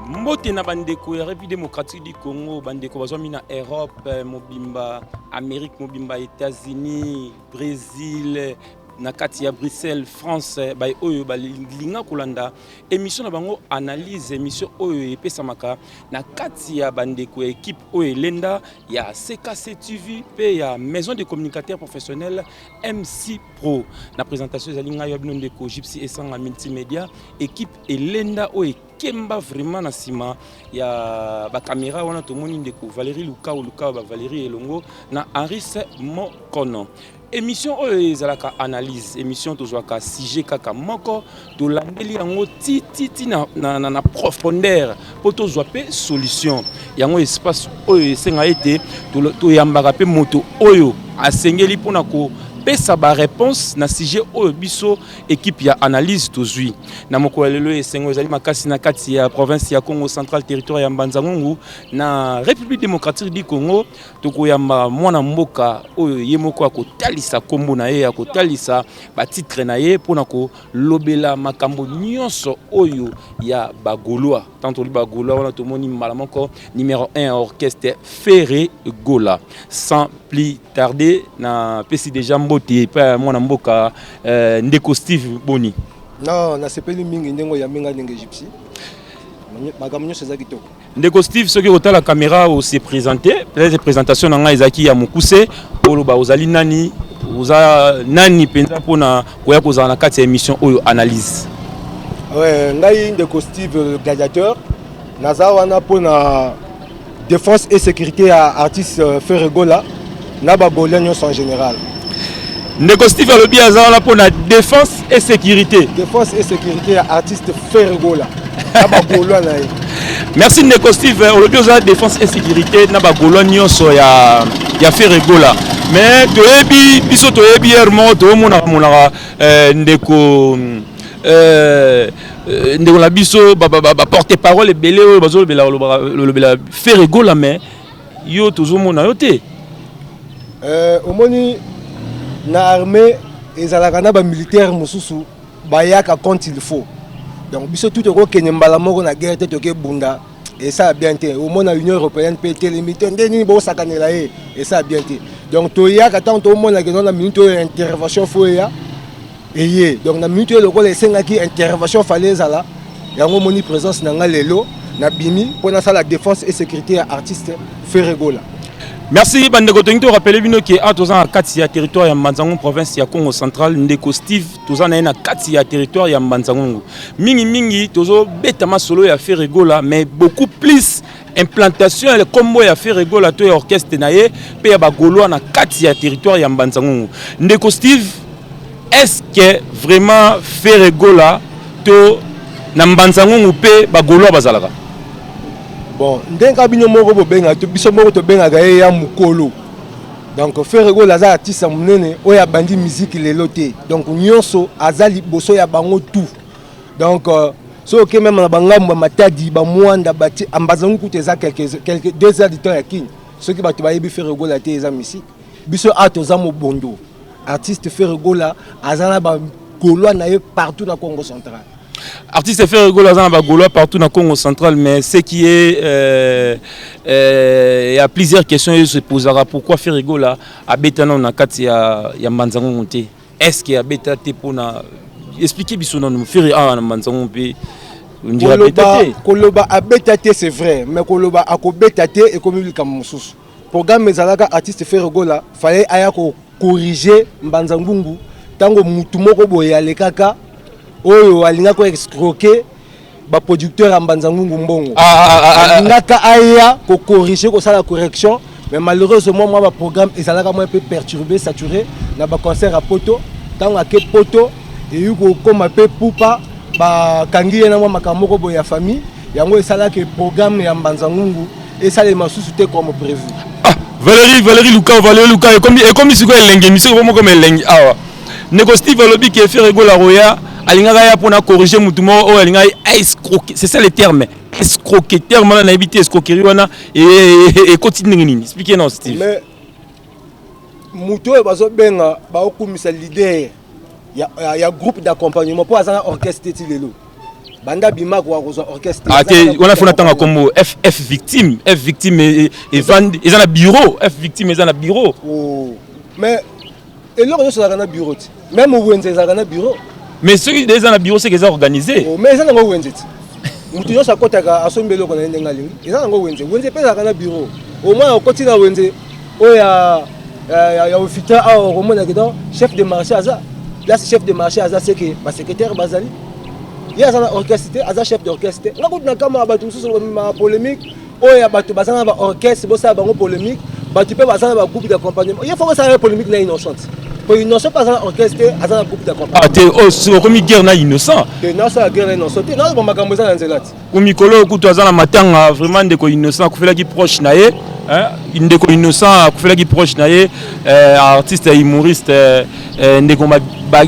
Mbote na bandeko ya République démocratique du Congo, bandeko bazwami na Europe eh, mobimba, Amérique mobimba, États-Unis, Brésil, na kati ya Bruxelles, France, eh, baye oyo balinga kolanda émission na bango analyse, émission oyo epesamaka na kati ya bandeko ya équipe oyo elenda ya CKC TV pe ya Maison de communicateurs professionnels MC Pro. Na présentation ezali ngai ya bino ndeko Gypsy Esanga Multimédia, équipe elenda oyo ekemba vraiment na nsima ya bakamera wana tomoni ndeko Valérie Lukau Lukau ba Valérie Elongo na Henris Mokono. Émission oyo ezalaka analyse, émission tozwaka sujet kaka moko tolandeli yango ti ti ti na, na, na, na profondeur mpo tozwa mpe solution yango. Espace oyo esenga ete toyambaka mpe moto oyo asengeli mpona kopesa baréponse na sujet oyo biso équipe ya analyse tozwi na mokolo ya lelo. Esengo ezali makasi na kati ya province ya Congo Central, territoire ya Mbanza-Ngungu, na République démocratique du Congo. Tokoyamba mwana mboka oyo ye moko akotalisa nkombo na ye, akotalisa batitre na ye mpona kolobela makambo nyonso oyo ya bagaulois. Tant tolobi bagaulois wana, tomoni mbala moko numéro 1 ya orchestre Ferre Gola. Sans plus tarder, napesi déjà mbote epai ya mwana mboka ndeko Steve Boni. Non, nasepeli mingi ndenge oyambi ngai, ndenge Gypsy, makambo nyonso eza kitoko. Ndeko Steve, soki otala caméra, ose présenter. Peut-être présentation na ngai ezalaki ya mokuse. Oloba ozali nani, oza nani mpenza mpona koya kozala na kati ya émission oyo analyse. Ouais, ngai ndeko Steve le gladiateur, naza wana mpona défense et sécurité ya artiste Ferre Gola na bagaulois nyonso en général. Ndeko Steve alobi aza wana mpona défense et sécurité. Défense et sécurité ya artiste Ferre Gola na bagaulois na ye. Merci ndeko Steve. Olobi oza défense et sécurité na bagaulois nyonso ya Ferre Gola, mais toyebi, biso toyebi heure moko tomonaka monaka ndeko na biso baporte parole ebele oyo bazolobela Ferre Gola, mais yo tozomona yo te. Omoni, na armée ezalaka na bamilitaire mosusu bayaka quand il faut. Donc biso tu tokokende mbala moko na guerre te, tokebunda, esala bien te. Omona Union européenne mpe etelemi te, nde nini bosakanela ye, esala bien te. Donc toyaka ntango tomonaka eza na minute oyo intervention faut eya, eye. Donc na minute oyo lokola esengaki intervention, fallait ezala yango. Omoni présence na ngai lelo, nabimi mpo nasala défense et sécurité ya artiste Ferre Gola. Merci bandeko. Tolingi torappeler bino ke awa toza na kati ya territoire ya Mbanza-Ngungu, province ya Congo Central. Ndeko Steve, toza na ye na kati ya territoire ya Mbanza-Ngungu. Mingimingi tozobeta masolo ya Ferre Gola, mais beaucoup plus implantation ya nkombo ya Ferre Gola to ya orchestre na ye mpe ya bagaulois na kati ya territoire ya Mbanza-Ngungu. Ndeko Steve, est ce que vraiment Ferre Gola to na Mbanza-Ngungu mpe bagaulois bazalaka? Bon, ndenge bino moko bobengaka, biso moko tobengaka ye ya mokolo. Donc Ferre Gola aza artiste ya monene oyo abandi musique lelo te. Donc nyonso aza liboso ya bango tout. Donc soki oke même na bangambo ya Matadi, bamwanda bati Mbanza-Ngungu kutu eza quelque 2 heures du temps ya Kini. Soki bato bayebi Ferre Gola te, eza musique. Biso awa toza mobondo, artiste Ferre Gola aza na bagaulois na ye partout na Congo Central. Artiste Ferre Gola aza na bagaulois partout na Congo Central, mais ce qui est il y a plusieurs questions oyo se posera: pourquoi Ferre Gola abeta nano na kati ya Mbanza-Ngungu te? Est ce que abeta te? Mpona expliquer biso nano, Ferre awa na Mbanza-Ngungu mpe ndira abeta te? Koloba abeta te, c'est vrai, mais koloba akobeta te ekomi likambo mosusu. Programme ezalaka, artiste Ferre Gola fallait aya kocorriger Mbanza Ngungu ntango mutu moko boye alekaka oyo alingaka koescroquer baproducteur ya Mbanza Ngungu mbongo. Ah, ah, ah, ah, ah. Alingaka aya kocorriger, kosala correction, mais malheureusement mwa baprogramme ezalaka mwa mpe perturbé, saturé na baconcert ya Poto. Ntango ake Poto, eyi kokóma mpe pupa, bakangi ye na mwa makambo moko boye ya famille. Yango esalaki programme ya Mbanza Ngungu esalema susu te comme prévu. Ah, Valérie, Valérie Luka, Valérie Luka, ekomi sikoyo elenge misiko moko moko elengi awa. Ndeko Steve alobi ke Ferre Gola roya alingaka ya mpona corriger mutu moko oyo alingaki escroquer, c'est ça le terme, escroquer. Terme wana nayebi te, escroquerie wana ekoti ndenge nini? Explique non, Steve. Mais moto oyo bazobenga, baokumisa leader ya groupe d'accompagnement mpo aza na orchestre ti lelo, banda bima koka kozwa orchestre. Ah te, wana fona tanga kombo F, F Victime. F Victime evandi, eza na bureau. F Victime eza na bureau. Oh. Mais eloko nyonso ezalaka na bureau ti, même wenze ezalaka na bureau. Mais soki eza na bureau, c'est que eza organisé. Oh, mais eza nango wenze ti, moto nyonso akɔtaka, asombi eloko na ye ndenge alingi. Eza nango wenze. Wenze mpe ezalaka na bureau. Au moins okoti na wenze oyo ya ofitra awa, okomonaki donc chef de marché aza place. Chef de marché aza, seke basecrétaire bazali. Ye aza na orchestre te, aza chef d'orchestre te. Nga kutu na kama ya bato mosusu bamemaka polémique oyo ya bato baza na baorchestre, bosala bango polémique. Bato mpe baza na bagroupe d'accompagnement, ye faut bosala ye polémique na Innocent, po Innocent mpe aza na orchestre te, aza na groupe d'accompagnement. Ah te, oh, okomi guerre na Innocent. Te, nasala guerre na Innocent te, nazoba makambo eza na nzela ti. Mikolo oyo kutu aza na matanga. Vraiment, ndeko Innocent akufelaki proche na ye, hein? Ndeko Innocent akufelaki proche na ye, artiste humoriste, ndeko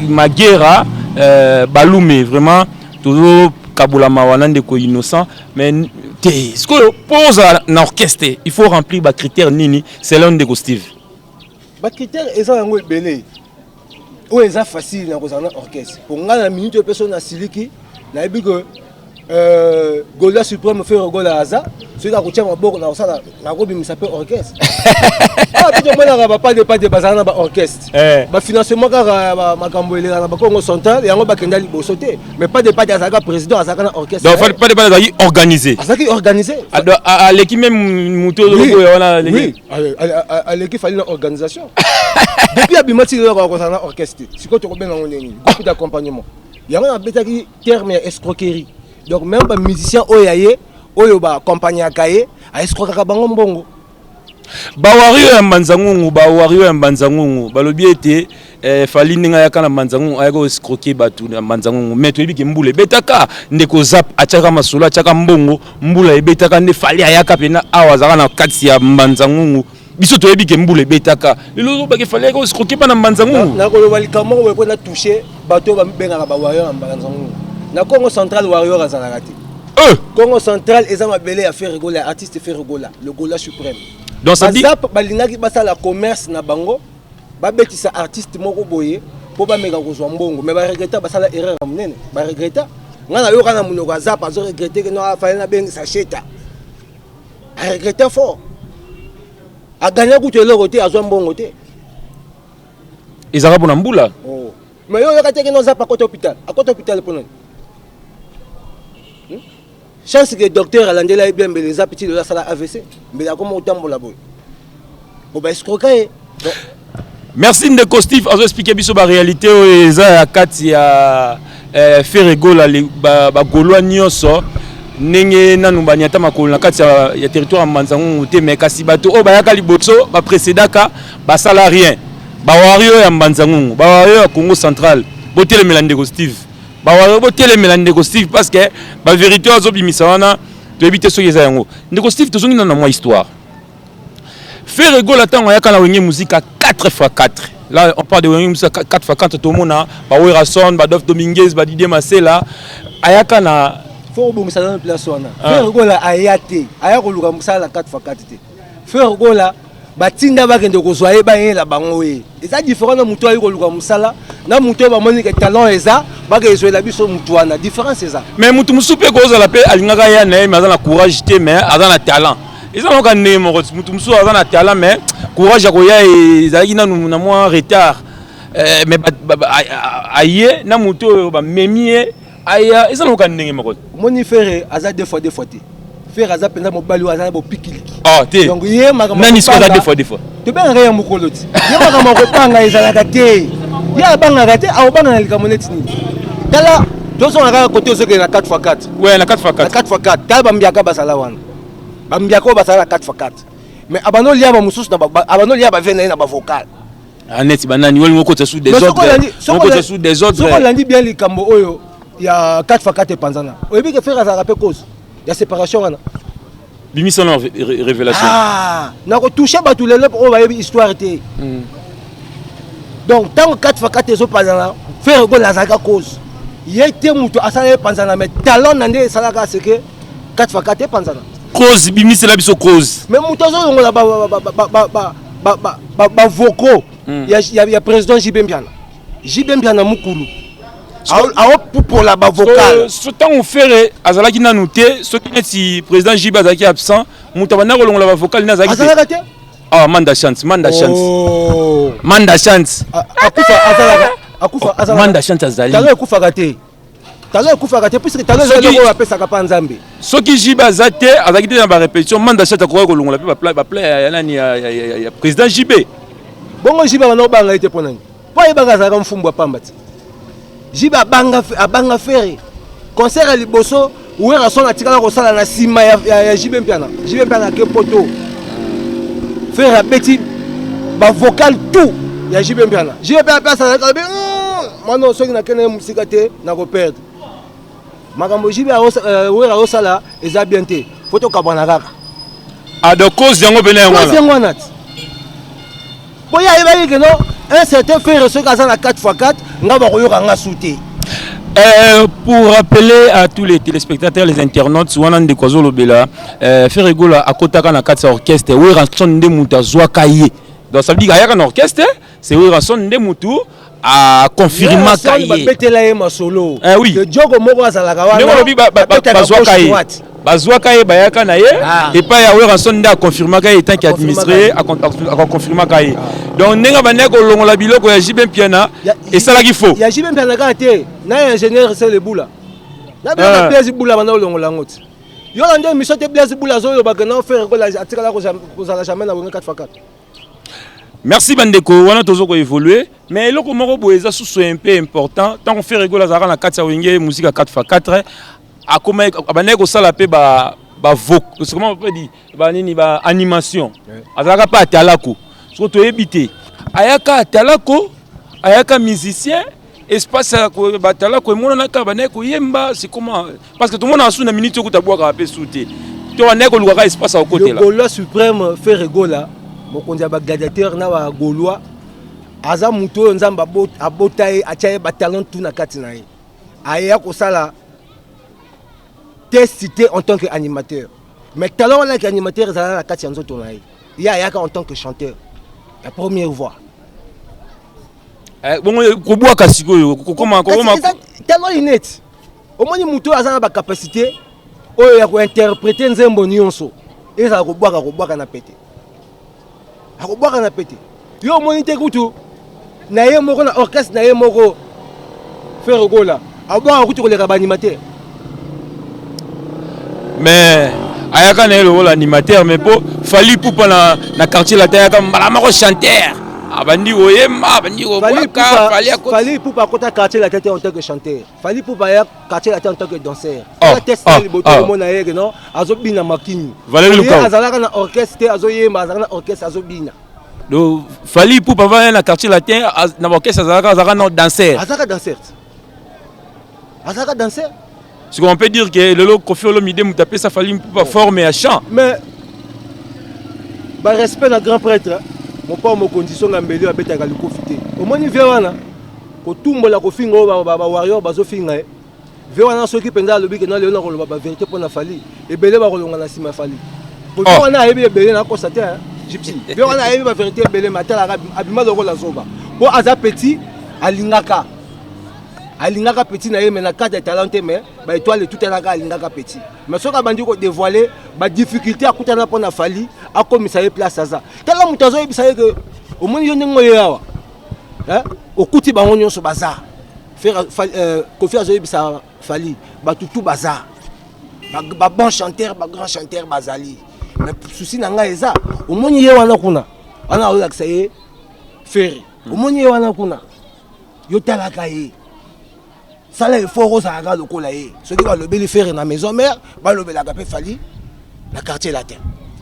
Magera Balume. Vraiment tozokabola mawa na ndeko Innocent. Mais te, sikoyo mpo ozala na orchestre, il faut remplir bacritère nini selon ndeko Steve? Bacritère eza yango ebele. Oyo eza facile na kozala na orchestre, po ngai na minute oyo mpe so nasiliki, nayebi ke Gola suprême Ferre Gola aza, soki nakotia maboko na kosala, nakobimisa mpe orchestre. Awa mpe tomonaka bapade pade bazala na baorchestre, bafinancement kaka makambo eleka na Bakongo Central, yango bakenda liboso te. Mais pade pade azalaka président, azalaka na orchestre. Donc pade pade azalaki organisé. Azalaki organisé. Aleki même moto oyo wana aleki. Oui, aleki Fally na organisation. Depuis abima ti lelo, akozala na orchestre. Sikoyo tokobenga yango ndenge nini? Groupe d'accompagnement. Yango nabetaki terme ya escroquerie. Donc même bamusicien oyo ya ye, oyo baaccompagnaka ye, aescroquaka bango mbongo. Bawarrior ya Mbanza Ngungu, bawarrior ya Mbanza Ngungu balobi ete Fally, ndenge ayaka na Mbanza Ngungu, ayaka koescroquer bato na Mbanza Ngungu. Mais toyebi ke mbula ebetaka. Ndeko Zap atiaka masolo, atiaka mbongo, mbula ebetaka nde Fally ayaka mpena awa, azalaka na kati ya Mbanza Ngungu. Biso toyebi ke mbula ebetaka. Lelo ozobake Fally ayaka koescroquer bana Mbanza Ngungu. Nakoloba likambo moko boye mpo na touche bato oyo bamibengaka bawarrior ya Mbanza Ngungu. Na Congo Central, warrior azalaka te. Congo Central eza mabele ya Ferre Gola, artiste Ferre Gola, le Gola suprême. Donc ça dit bazap balingaki basala commerce na bango, babetisa artiste moko boye mpo bameka kozwa mbongo, mais baregretter, basala erreur ya monene, baregretter. Ngai nayoka na monoko ya Zap, azoregretter ke no afale nabengisa Sheta. Aregretter fort, aganya kutu eloko te, azwa mbongo te. Ezalaka mpona mbula. Oh. Mais yo oyoka te ke no Zap akota hôpital? Akota hôpital mpo nani? Chance ke docteur alandela ye bien, mbele eza petit lelo asala AVC, mbele akoma kotambola boye, po baescroquer ye. Merci ndeko Steve, azoexpliquer biso baréalité oyo eza ya kati ya Ferre Gola. Bagaulois nyonso, ndenge nanu baniata makolo na kati ya territoire ya Mbanza Ngungu te, mais kasi bato oyo bayaka liboso, baprécédaka, basala rien. Bawarrior ya Mbanza Ngungu, bawarrior ya Congo Central, botelemela ndeko Steve. Bawarrior, botelemela ndeko Steve, parce que bavérité oyo azobimisa wana, toyebi te soki eza yango. Ndeko Steve, tozongi nano na mwa histoire. Ferre Gola, ntango ayaka na Wenge Musica 4 x 4, là on parle de Wenge Musica 4 x 4, tomona baWerrason, baAdolphe Dominguez, baDidier Masela, ayaka na Faut kobongisa nano place wana. Ferre Gola aya te, aya koluka mosala na 4 x 4 te. Ferre Gola, batinda bakende kozwa ye, bayela bango ye. Eza différent na motu ayi koluka mosala na motu oyo bamoni ke talent eza, bakezwela biso motu wana. Différence eza. Mais motu mosusu mpe kozala mpe alingaka ya na ye, mais aza na courage te, mais aza na talent. Eza naoka ndenge moko, motu mosusu aza na talent, mais courage ya koya ezalaki nanu na mwa retard. Mais aye na motu oyo bamemi ye aya, eza naoka ndenge moko. Omoni, Ferre aza deux fois deux fois te. Ferre aza mpenza mobali oyo aza na bopikiliki. Ah te. Donc ye makambo nani sikoyo aza deux fois deux fois? Tobengaka ye mokolo ti. Ye makambo akobanga ezalaka te. Ye abangaka te, akobanga na likambo neti nini? Tala, tozonga kaka kote ozokende na 4x4. Ouais, na 4x4. Na 4x4, tala bambiaka bazala wana. Bambiaka oyo bazala na 4x4. Mais abanda olia bamosusu, abanda olia bavie na ye na bavocal. Ah, neti banani olingi okotisa sous désordre, okotisa sous désordre. Soki olandi bien likambo oyo ya 4x4 epanzana, oyebi ke Ferre azalaka mpe cause ya séparation wana. Bimisa na révélation. Ah, nakotouche bato lelo oyo bayebi histoire te. Donc ntango 4x4 ezopanzana, Ferre Gola azalaka cause. Ye te moto asala epanzana, mais talent na nde esalaka seke 4x4 epanzana. Cause, bimisela biso cause. Mais moto azolongola bavocaux ya président JB Mpiana, JB Mpiana mokulu aopupola bavocal. So ntango Ferre azalaki nanu te, soki neti président JB azalaki absent, moto abanda kolongola bavocal nde azalaki te? Azalaka te. Ah, manda chance, manda chance. Oh. Manda chance. Akufa, azalaka, akufa azalaka. Manda chance azali. Talent ekufaka te, talent ekufaka te, puisque talent ezali oyo apesaka mpa Nzambe. Soki JB aza te, azalaki te na barépétition, manda chance akokaki kolongola mpe baplan ya nani, ya président JB. Bongo JB abanda kobanga ye te mpo nani? Mpo ayebaka azalaka mfumbu ya pamba ti. JB abanga Ferre. Concert ya liboso Werrason atikala kosala na nsima ya JB Mpiana, JB Mpiana ake poto, Ferre abeti bavocal tout ya JB Mpiana. JB Mpiana mpe asalaka, alobi: "Mwana, soki nakende ye mosika te, nakoperdre makambo JB Wera azosala, eza bien te, faut tokabwana kaka." Ah, donc cause yango pene yango cause wana. Yango wana ti po ye ayebaki ke non, un certain Ferre soki aza na 4x4, nga bakoyoka nga su te. Pour rappeler à tous les téléspectateurs, les internautes, wana ndeko azolobela, Ferre Gola akotaka na kati ya orchestre, Werrason nde mutu azwaka ye. Donc ça veut dire ayaka na orchestre, c'est Werrason nde mutu aconfirmaka ye. Babetela ye masolo. Eh oui. Ke jogo moko azalaka wana. Ndenge olobi, abetaka bazwaka gauche ye. droite. Bazwaka ye, bayaka na ye Ah. epai ya Werrason nde aconfirmaka ye tant qu'administré, aconfirmaka ye. Donc ndenge bandaki kolongola biloko ya JB Mpiana, esalaki faux. Ya JB Mpiana kaka te, na ya ingénieur Sele Bula, na biloko ya Ah. Blaise Bula, banda kolongola yango ti. Yo na nde émission te, Blaise Bula azolobaka na Ferre Gola atikala kozala jamais na Wenge 4x4. Merci bandeko, wana tozo koévoluer, mais eloko moko boye eza susu un peu important. Ntango Ferre Gola azalaka na kati ya Wenge Musica 4x4, akoma abandaki kosala mpe ba bavo, comment on peut dire, banini, ba animation. Azalaka mpe atalako, soki toyebi te, ayaka atalako, ayaka musicien, espace ya batalako emonanaka, bandaki koyemba. C'est comment? Parce que tomonaka su na minute okuta bwakaka mpe su te, to bandaki kolukaka espace ya Le kokotela. Gaulois suprême Ferre Gola, mokonzi ya bagladiateur na bagaulois, aza motu oyo Nzambe abota ye, atia ye batalent tu na kati na ye. Aya kosala test te en tant que animateur, mais talent wana ki animateur ezala na kati ya nzoto na ye. Ye ayaka en tant que chanteur ya première voix. Eh, bongo kobwaka sikoyo kokoma kokoma? Kasi eza talent inné. Omoni motu oyo aza na bacapacité oyo ya kointerpréter nzembo nyonso, ezala kobwaka, kobwaka na pete, akobwaka na pete. Yo omoni te, kutu na ye moko na orchestre na ye moko, Ferre Gola abwaka kutu koleka baanimateur. Mais ayaka na ye lokola animateur, mais mpo Fally Ipupa na Quartier Latin, ayaka mbala moko chanteur, abandi koyemba, abandi kobwaka. Fally akoti. Fally Ipupa akota Quartier Latin te en tant que chanteur. Fally Ipupa aya Quartier Latin en tant que danseur. Oh, Eza test oh, na liboto oh. omona ye ke non, azobina makini. Valérie Ye Lukau. azalaka na orchestre te azoyemba, azalaka na orchestre azobina. Donc Fally Ipupa va na Quartier Latin, na baorchestre azalaka na danseur. Azalaka danseur te, azalaka danseur. Ce qu'on peut dire que lelo Koffi Olomide moto apesa Fally Ipupa forme ya chant. Mais barespect na grand prêtre mopao mokonzi songa mbeli oyo abetaka likofi te. Omoni vie wana kotumbola, kofinga oyo bawarrior bazofinga ye, vie wana soki mpenza alobi ke na lelo na koloba bavérité mpo na Fally, ebele bakolonga na nsima ya Fally. Po vie Oh. wana ayebi ebele, nakosa te, hein, Gypsy. Vie wana ayebi bavérité ebele, me atalaka abima lokola zoba mpo aza petit, alingaka petit na ye, mais na kati ya talent te, mais baétoile etutanaka, alingaka petit. Mais soki abandi kodévoile badifficulté akutana mpo na Fally akomisa ye place aza, tala moto azoyebisa ye ke omoni yo ndenge oye awa, hein? Okuti bango nyonso baza. Kofi azoyebisa Fally bato tu baza. Babon chanteur, bagrand chanteur bazali, mais souci na ngai eza, omoni ye wana kuna wana azolakisa ye Ferre, omoni ye wana kuna, yo talaka ye, sala effort ozalaka lokola ye. Soki balobeli Ferre na Maison Mère, balobelaka mpe Fally na Quartier Latin.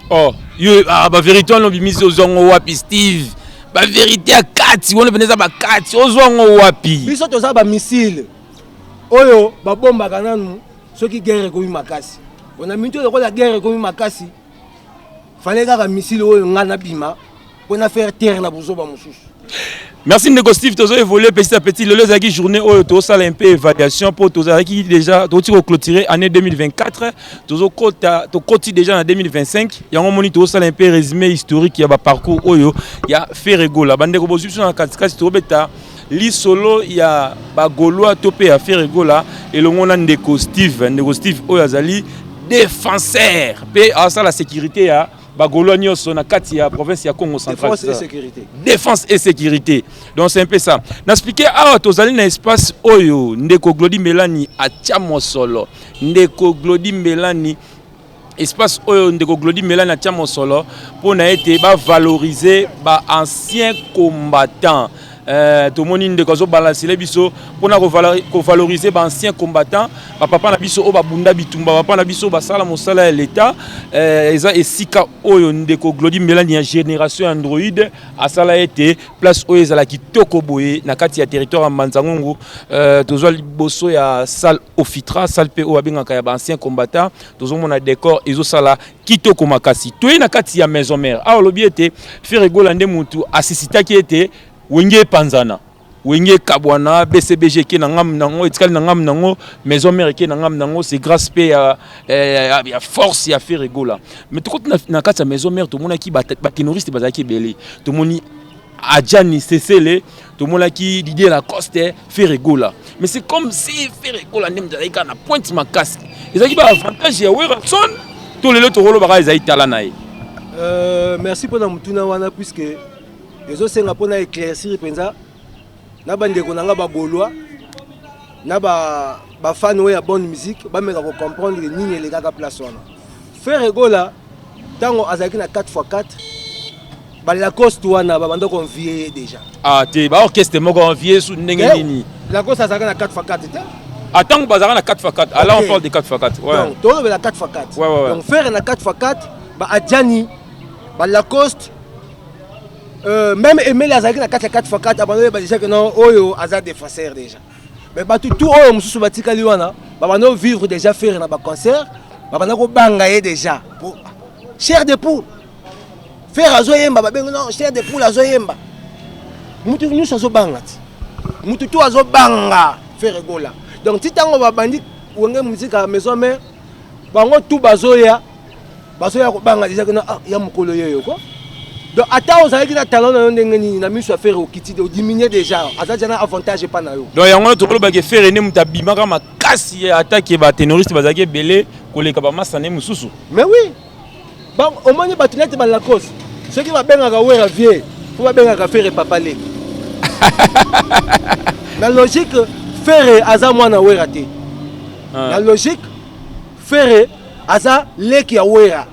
Oh yo, ah, bavérité wana obimisi, ozwango wapi, Steve? Bavérité ya kati wana pene eza bakati, ozwango wapi? Biso toza bamissile oyo babombaka nanu soki guerre ekomi makasi. Mpona minute lokola guerre ekomi makasi, fallait kaka missile oyo ngai nabima mpona faire taire na bozoba mosusu. Merci, ndeko Steve. Tozo évoluer petit à petit. Lelo ezalaki journée oyo tozosala un peu évaluation, mpo tozalaki déjà tokoti koclôturer année 2024, tozokota, tokoti déjà na 2025. Yango moni tozosala un peu résumé historique ya baparcours oyo ya Ferre Gola. Bandeko bozwi biso na katikati, tozobeta lisolo ya bagaulois to mpe ya Ferre Gola elongo na ndeko Steve. Ndeko Steve oyo azali défenseur mpe asala sécurité ya bagaulois nyonso na kati ya province ya Congo Central. Défense et sécurité. Défense et sécurité, donc c'est un peu ça. Naexpliquer awa, tozali na espace oyo ndeko Glodi Melani atia mosolo. Ndeko Glodi Melani, espace oyo ndeko Glodi Melani atia mosolo mpona ete bavaloriser baancien combattant. Tomoni ndeko azobalansele biso mpona kovaloriser baancien combattant, bapapa na biso oyo babunda bitumba, bapapa na biso oyo basala mosala ya leta. Eza esika oyo ndeko Glodi Melani ya Génération ya Android asala ete place oyo ezala kitoko boye na kati ya territoire ya Mbanza-Ngungu. Tozwa liboso ya salle Ofitra, salle mpe oyo babengaka ya baancien combattant. Tozomona décor ezosala kitoko makasi. Toye na kati ya Maison Mère. Awa olobi ete Ferre Gola nde mutu asisitaki ete Wenge epanzana, Wenge ekabwana, BCBG eke na ngambu nango, etikali na ngambu nango, Maison Mère eke na ngambu nango. C'est grâce mpe ya force ya Ferre Gola. Mais tokoti na kati ya Maison Mère, tomonaki baténoriste bazalaki ebele. Tomoni Adjani Sesele, tomonaki Didier Lacoste, Ferre Gola, mais c'est comme si Ferre Gola nde moto azalaki kaka na pointe makasi. Ezalaki baavantage ya Werrason to lelo tokolobaka ezali tala na ye? Merci mpona motuna wana, puisque ezosenga mpona éclaircir mpenza na bandeko na nga bagaulois na bafan oyo ya bonne musique, bameka kocomprendre nini elekaka place wana. Ferre Gola, ntango azalaki na 4x4, balacoste wana babanda koenvier ye déjà. Ah te, baorchestre moko envier su ndenge nini? Lacoste azalaki na 4x4 te. Ah, ntango bazalaka na 4x4, alors on parle de 4x4, ouais. Donc tolobela 4x4. Donc Ferre na 4x4, baadjani, balacoste, même Emeli azalaki na kati ya 4x4, abanda oyeba déjà ke non, oyo aza défenseur déjà. Mais bato tout oyo mosusu batikali wana, babanda vivre déjà Ferre na baconcert, babanda kobanga ye déjà po chair de poule. Ferre azoyemba, babengi non, chair de poule azoyemba, mutu nyonso azobanga ti mutu tu azobanga Ferre Gola. Donc ti ntango babandi Wenge Musique ya Maison Mère, bango tu bazoya kobanga déjà kena, ah, ya mokolo yeyo ko. Donc ata ozalaki na talent na yo ndenge nini, na miso ya Ferre okiti, odiminue déjà, aza déjà na avantage epa na yo. Donc yango wana tokolobaki Ferre nde moto abimaka makasi, atake baténoriste bazalaki ebele koleka bamasa nde mosusu. Mais oui, omoni bato neti balacoste, soki babengaka Wera vieux, fo babengaka Ferre papa leki. Na logique, Ferre aza mwana Wera te. Na logique, Ferre aza leki ya Wera.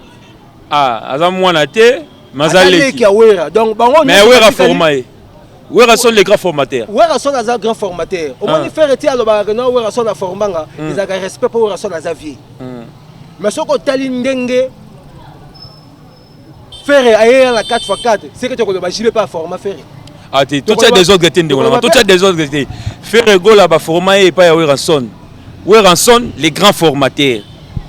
Ah, aza mwana te, mais aza leki ya Wera. Donc bango Mais Wera forma ye, Werason le grand formateur. Werason aza grand formateur. Omoni, Ferre ti alobaka ke non, Werason aformanga, ezalaka respect mpo Werason aza vieux. Mais soki otali ndenge Ferre ayeya na 4x4, seke tokoloba JB mpe aforma Ferre. Ah te, totia désordre te, ndeko nanga, totia désordre te. Ferre Gola baforma ye epai ya Werrason. Werrason les grands formateurs.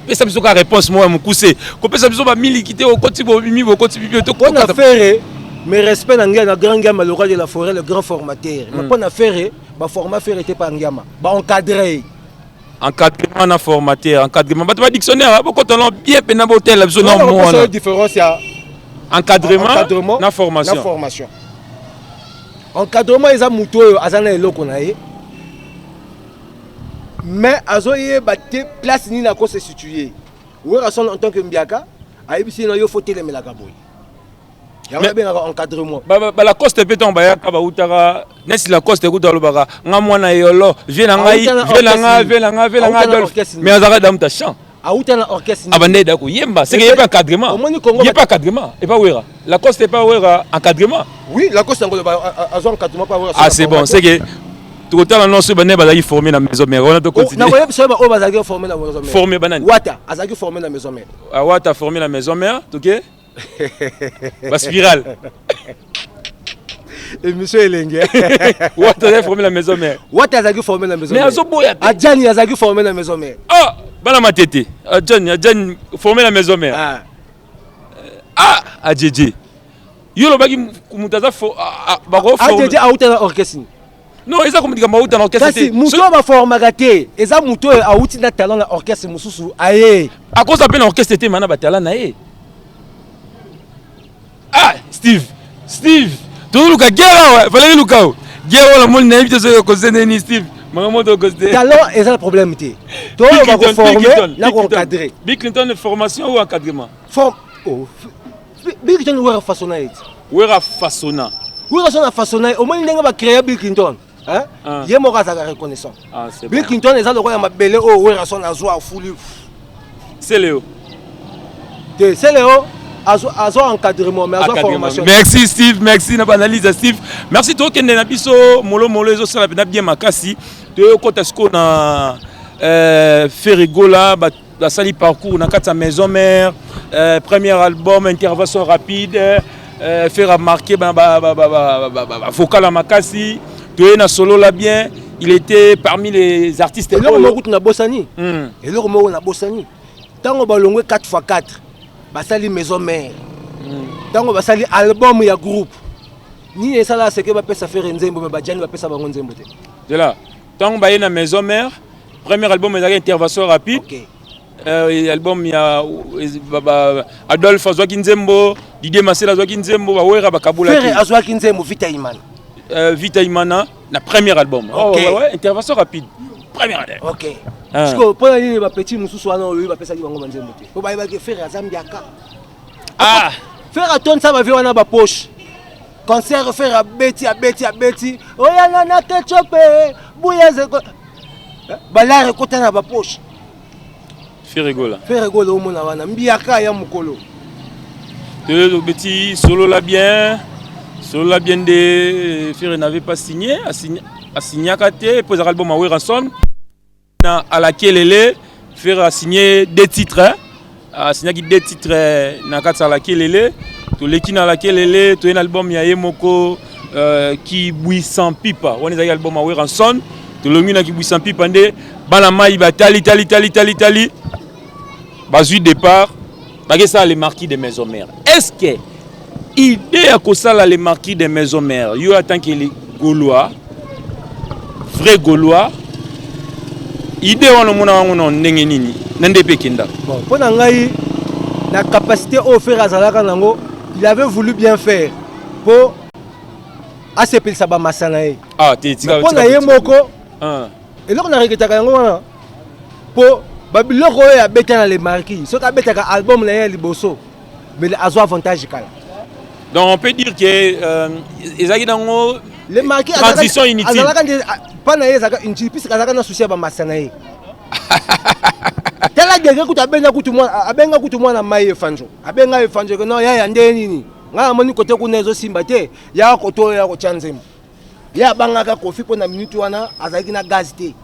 Pesa biso ka réponse moko ya mokuse, kopesa biso bamiliki te, okoti bobimi, bokoti bibi. Mpona Ferre, mais respect na ngai na grand Ngiama, le roi de la forêt, le grand formateur, mais mpona Ferre, baforma Ferre te pa Ngiama, baencadre ye. Encadrement na formateur, encadrement, bato badictionnaire bokotana bien mpena, botela biso na mo wana différence ya encadrement na formation. Na formation. Encadrement eza motu oyo aza na eloko na ye, mais azoyeba te place nini akose situer. Werason en tant que mbiaka ayebisi na yo fo telemelaka boye, yango abengaka encadrement. Balacoste mpe ntango bayaka, bautaka neti Lacoste ekuta alobaka nga mwana yolo, vieux na ngai, vieux na nga, vieux na nga, vieux na nga Adolphe, mais azalaka damuta champ. Auta na orchestre nini? Abanda eda koyemba, c'est que ye mpe encadrement. Omoni Congo Ye mpe encadrement epa Wera. Lacoste epa Wera, encadrement. Oui, Lacoste yango azwa encadrement pa Wera. Ah, c'est bon, c'est que tokotala nyonso bane bazalaki formé na maison mère wana, tocontinue. Nakoyebisa yo oyo bazalaki formé na maison mère. Formé banani? Wata azalaki formé na maison mère. Ah, Wata formé na maison mère, toke baspirale. Émission elenge. Wata azalaki formé na maison mère. Wata azalaki formé na maison Mais mère. Azoboya te. Adjani azalaki formé na maison mère. Ah, bana matete, Adjani, Adjani formé na maison mère. Ah. Ah, Adjeje, yo olobaki moto aza bakoforme. Adjeje auta na orchestre nini? Non, eza komodika mauta na orchestre Kasi te. moto oyo baformaka te, eza moto oyo awuti na talent na orchestre mosusu aye. Akoza mpe na orchestre te, mana batala na ye. Ah, Steve, Steve, tozoluka guerre awa, falaki luka o guerre wana. Moni nayebi te soki okoze ndeni, Steve, makambo tokoze te. Talent eza na problème te, to oyo bakoforme na koencadre. Bill Clinton, formation ou encadrement? Forme. Oh, Bill Clinton, Wera façonna ye ti. Wera façonna. Wera so na façonna ye. Omoni ndenge bacréa Bill Clinton, hein? Ah. Ye moko azalaka reconnaissant. Ah, c'est Bill bon. Clinton eza lokola mabele oyo Wera so nazwa afuli. C'est Léo. Te, Celeo azwa encadrement, mais azwa Encadrement. formation. Merci Steve, merci na baanalyse ya Steve, merci. Tokende na biso molomolo, ezosala mpenza bien makasi. Toyokota sikoyo na Ferre Gola. Basali parcours na kati ya maison mère, premier album Intervention rapide, Ferre amarqué bavocal ya makasi. Toye na Solola bien, il était parmi les artistes Eloko oyo- moko kutu nabosani. Eloko moko nabosani: ntango balongwe 4 x 4, basali maison mère, ntango basali album ya groupe, nini esala seke bapesa Ferre nzembo, me bajani bapesa bango nzembo te? De là, ntango baye na maison mère, premier album ezalaki Intervention rapide. Album ya Adolphe azwaki nzembo, Didier Masela azwaki nzembo, bawera bakabulaki. Ferre azwaki nzembo Vita Imana. Vita Imana na premier album. Oh, ouais, Intervention rapide, premier album. Ah. Sikoyo mpona nini bapeti mosusu wana oyo bapesaki bango banzembo te? Po bayebaki Ferre aza mbiaka. Ah. Ferre atondisa bavie wana bapoche. Concert, Ferre abeti, abeti, abeti, oyanga na ketchup, buyeze balare ekota na bapoche. Ferre Gola. Ferre Gola, omona wana mbiaka ya mokolo. Tobeti Solola bien, Solola bien nde Ferre n'avait pas signé, asignaka te mpo ezalaka album ya Werrason. Na Alakelele, Ferre a signé deux titres, hein. Asignaki deux titres na kati ya Alakelele. Toleki na Alakelele, toye na album ya ye moko Kibwisa Mpipa. Wana ezalaki album ya Werrason. Tolongi na Kibwisa Mpipa nde bana mai batali tali tali tali tali, bazwi départ, bakesala Les Marquis de Maison Mère. Est ce que idée ya kosala Les Marquis de Maison Mère, yo en tant que Gaulois, vrai Gaulois, idée wana omona yango na ndenge nini, na nde mpe ekenda? Bon, mpo na ngai, na capacité oyo Ferre azalaka nango, il avait voulu bien faire mpo asepelisa bamasa na ye. Ah te, tika. Mpo na ye moko, Ah. eloko na regretaka yango wana, mpo babiloko oyo abeta na Les Marquis, soki abetaka album na ye ya liboso, mais azwa avantage kala. Donc on peut dire que ezalaki nango Les Marquis transition inutile. Azalaka nde mpa na ye ezalaka inutile, puisque azalaka na souci ya bamasa na ye. Tala degré kutu abenga kutu mwana, abenga kutu mwana mai Efanjo, abenga Efanjo ke non, yaya, nde nini, ngai namoni kote kuna ezosimba te, yaka kote oyo ya kotya nzembo. Ye abangaka Kofi mpo na minute wana azalaki na gaz te.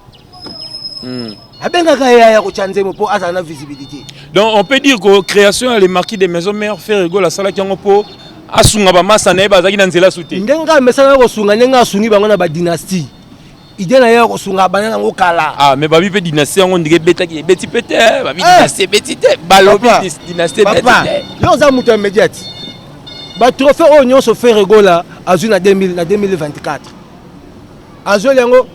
Abengaka ye aya kotya nzembo mpo azala na visibilité. Donc on peut dire que création ya Les Marquis de Maison Mère, Ferre Gola asalaki yango mpo asunga bamasa na ye bazalaki na nzela su te. Ndenge amesana kosunga, ndenge asungi bango na badynastie, idée na ye ya kosunga abanda nango kala. Ah, mais babi mpe dynastie yango ndenge ebetaki, ebeti mpe te. Babi Eh! dynastie ebeti te, balobi. Papa. Dynastie ebeti Papa, te. yo oza moto ya médiate. Batrophée oyo nyonso Ferre Gola azwi na 2000, na 2024, azweli yango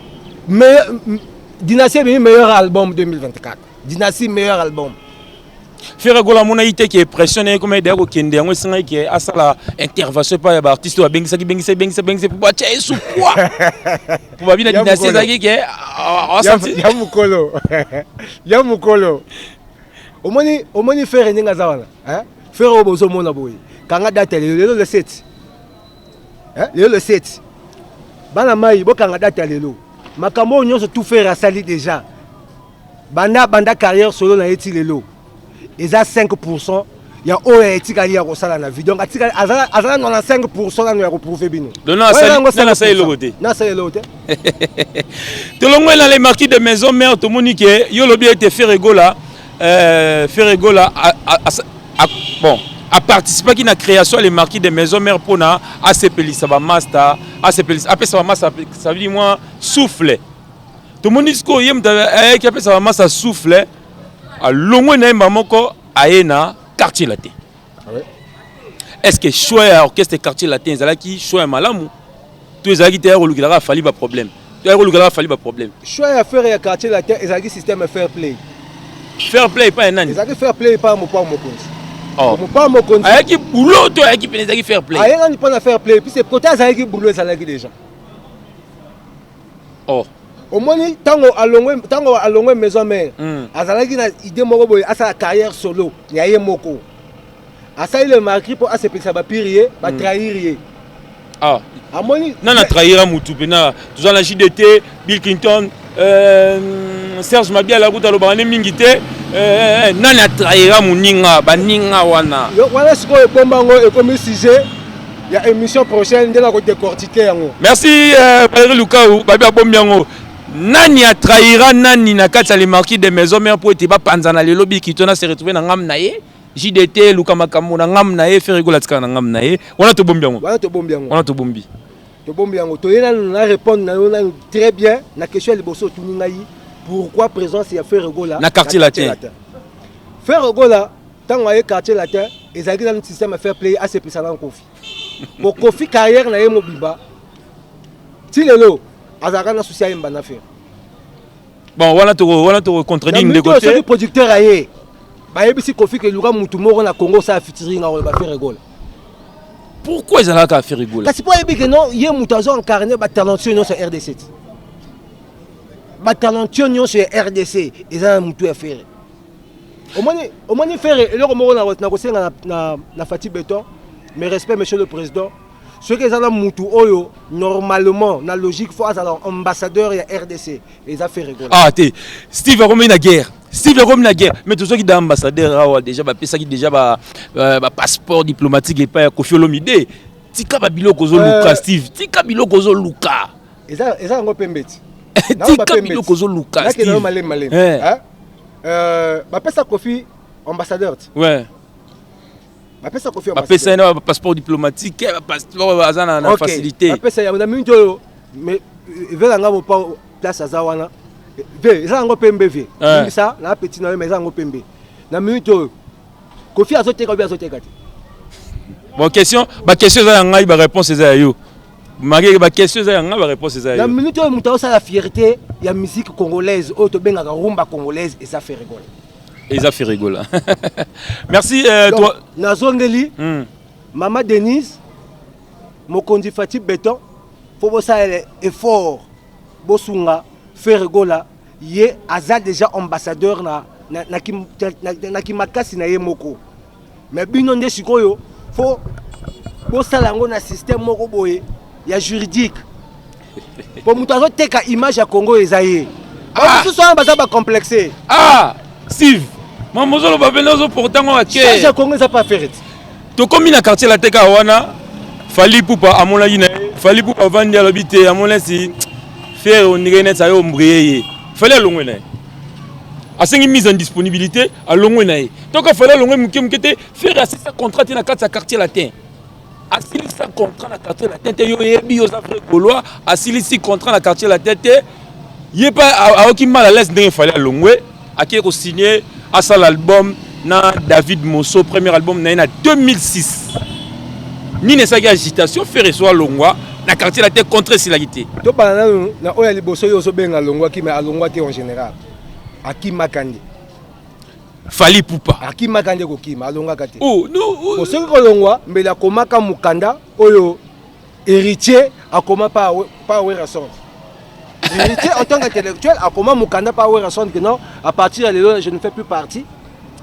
dynastie ebimi meilleur album 2024, dynastie meilleur album. Ferre Gola amonaki te ke pression na ye koma edaya kokende, yango esengaki ke asala intervention epai ya baartiste oyo abengisaki, bengisa, bengisa, bengisa, po batya ye su poids, po babi na Ya dynastie mokolo. ezalaki ke asanti. Ya mokolo, ya mokolo, omoni, omoni Ferre ndenge aza wana, hein? Ferre oyo bozomona boye, kanga date ya lelo, lelo le 7, hein? Lelo le 7, bana mai, bokanga date ya lelo. Makambo oyo nyonso tout Ferre asali déjà. Banda banda carrière solo na ye ti lelo eza 5% ya oyo etikali ya kosala na vie. Donc atikali azala azala 95% nanu ya koprouve bino. Donc na asali eloko te. Na asali eloko te. Tolongwe na les marquis de maison mère, tomoni ke yo lobi ete Ferre Gola Ferre Gola bon aparticipaki na création ya les marquis de maison mère mpona asepelisa bamaster, asepelisa, apesa bamaster, ça veut dire moi souffle. Tomoni sikoyo ye moto ayaki apesa bamaster souffle, alongwe na ye mba moko, aye na Quartier Latin. Est ce que choix ya orchestre Quartier Latin ezalaki choix ya malamu to ezalaki te ya kolukelaka Fally baproblème, to ya kolukelaka Fally baproblème? Choix ya Ferre ya Quartier Latin ezalaki système fair play. Fair play epai ya nani? Ezalaki fair play epai ya Mopao Mokonzi. Oh. Mopao Mokonzi ayaki boulot to ayaki pene ezalaki fair play? Ayelani mpona fair play, puisque côté azalaki boulot ezalaki déjà. Oh. Omoni, ntango alongwe maison mère, azalaki na idée moko boye, asala carrière solo ya ye moko. Asali le marquis mpo asepelisa bapire ye, batrahir ye. Ah. Amoni. Nana trahira mutu mpena? Toza na JDT, Bill Clinton, Serge Mabiala kuta alobaka nde mingi te. Nani atrahira moninga, baninga wana? Wana sikoyo ebomba yango, ekomi sujet ya émission prochaine nde na kodécortiquer yango. Merci Valérie Lukau. Babi abombi yango. Nani atrahira nani na kati ya les marquis de maison mère po ete bapanzana lelo, bikito na se retrouve na ngambu na ye, JDT luka makambo na ngambu na ye, Ferre Gola atikala na ngambu na ye? Wana tobombi yango. Wana tobombi yango. Wana tobombi. Tobombi yango. Toye nanu na répondre na yo nanu très bien na question ya liboso otuni ngai: pourquoi présence ya Ferre Gola na Quartier Latin? Ferre Gola, ntango aye Quartier Latin, ezalaki nanu système ya fair play, asepelisa na Kofi, po Kofi carrière na ye mobimba ti lelo azalaka na souci ayemba na Ferre. Bon, wana toko contredire ndeko te. Soki producteur aye, bayebisi Kofi ke luka mutu moko na Congo osala featuring, akoloba Ferre Gola. Pourquoi ezalaka Ferre Gola? Kasi mpo ayebi ke non, ye moto azo incarne batalentueux nyonso ya RDC ti batalentueux nyonso ya RDC eza na motu ya Ferre. Omoni, Ferre, eloko moko na kosenga na Fatshi Béton, mes respects, monsieur le président, soki eza na mutu oyo normalement na logique faut azala ambassadeur ya RDC, eza Ferre Gola. Ah te, Steve akomi na guerre, Steve akomi na guerre. Mais tozwaki da ambassadeur awa déjà, bapesaki déjà bapasseport diplomatique epai ya Kofi Olomide. Tika babiloko ozoluka. Steve, tika biloko ozoluka. Eza yango pembe ti. Tika biloko ozoluka. Nakende yo malemi malemi. Bapesa Kofi ambassadeur ti. Bapesa Kofi. Bapesa ye na bapasseport diplomatique, bapasseport aza na facilité. Bapesa yango na minute oyo, mais velanga mopa place aza wana ve, eza yango pembe ve limbisa na petit na yo, mais eza yango pembe. Na minute oyo Kofi azoteka obi azoteka te. Bon, question, baquestion eza ya ngai, baréponse eza ya yo. Malgré baquestion eza ya ngai, baréponse eza ya Na yo. Minute oyo, moto azosala fierté ya musique congolaise oyo tobengaka rumba congolaise eza Ferre Gola. Eza Ferre Gola. Merci Donc, toi. Nazongeli mama Denise Mokonzi, Fatshi Béton, faut bosalela effort, bosunga Ferre Gola. Ye aza déjà ambassadeur na kimakasi na ye moko, mais bino nde sikoyo faut bosala yango na système moko boye ya juridique, po moto azoteka image ya Congo eza ye. Bamosusu wana baza bacomplexe. Ah, Steve, mama, ozoloba pene, ozoporta ngo. Image ya ake Congo eza pa Ferre ti. Tokomi na Quartier Latin kaka wana. Fally Ipupa amonaki na ye, Fally Ipupa avandi, alobi te, amoni neti Ferre ondire neti aye ombrie ye. Fally alongwe na ye, asengi mise en disponibilité, alongwe na ye. Toka Fally alongwe moke moke te. Ferre asilisa contrat te na kati ya Quartier Latin, asilisa contrat na Quartier Latin te. Yo oyebi, yo oza vrai Gaulois. Asilisi contrat na Quartier Latin te. Ye mpe ayoki mal à l'aise ndenge Fally alongwe, akei kosigne, asala album na David Mosso, premier album na ye na 2006. Nini esalaki agitation Ferre so alongwa na Quartier Latin? Contrat esilaki te. Tobanda nanu na oyo ya liboso. Oyo ozobenga alongwaki, mais alongwa te. En général akimaka nde. Fally Ipupa. Akimaka nde kokima, alongwaka te. Oh, no, oh. Po soki kolongwa, mbele akomaka mokanda oyo Héritier akoma pa Werrason. Héritier en tant qu'intellectuel akoma mokanda pa Werrason que non, à partir ya lelo je ne fais plus partie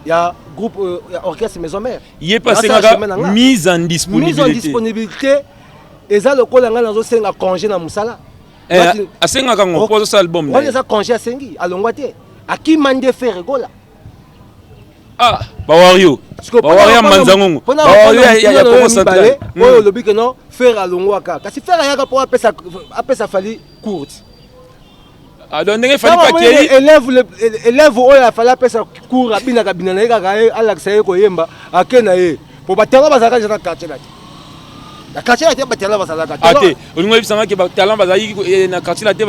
ya groupe ya orchestre maison mère. Ye mpe Nasala asengaka chemin na nga. Mise en mise en disponibilité. Disponibilité eza lokola ngai nazosenga congé na mosala. Asengaka ngo mpo azosala album na Wana ye. Eza congé asengi, alongwa te. Akima nde Ferre Gola. Ah, bawario, bawario ya Mbanza-Ngungu, bawario ya Congo Central. Oyo olobi ke non, Ferre alongwaka, kasi Ferre ayaka mpo apesa Fally cours. Ah, donc ndenge Fally pakei élève oyo afali apesa cours, abinaka bina na ye kaka, alakisa ye koyemba, ake na ye po batalent bazalaka deja na quartier na te, na quartier na te batalent bazalaka. Ah te, olingo oyebisanga ke batalent bazalaki na quartier na te,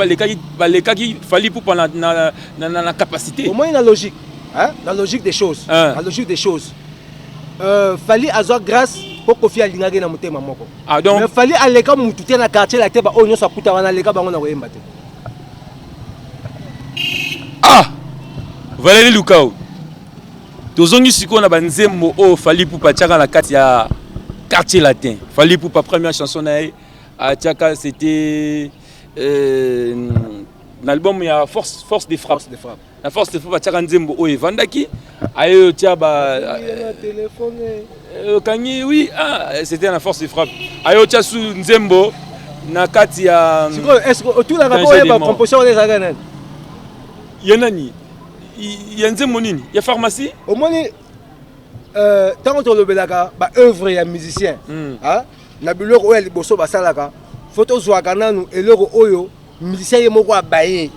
balekaki Fally Ipupa na capacité? Omoni, na logique, hein? Na logique des choses, hein? Na logique des choses, Fally azwa grâce mpo Koffi alingaki na motema moko. Ah, donc mais Fally aleka mutu te na quartier la te. Baoyo nyonso akuta wana, aleka bango na koyemba te. Ah, Valérie Lukao, tozongi sikoyo na banzembo oyo Fally Ipupa atiaka na kati ya Quartier Latin. Fally Ipupa, première chanson na ye atiaka, c'était na album ya Force de Frappe. Force de Frappe. Na Force de Frappe atiaka nzembo oyo evandaki, aye otia ba okangi, oui. Ah, c'était na Force de Frappe, aye otia su nzembo na kati ya Sikoyo, est ce que otulaka mpo oyeba composition wana ezalaka nani? Ya nani? Ya nzembo nini? Ya Pharmacie? Omoni, ntango tolobelaka baœuvre ya musicien, na biloko oyo ya liboso basalaka, fo tozwaka nanu eloko oyo musicien ye moko abaye,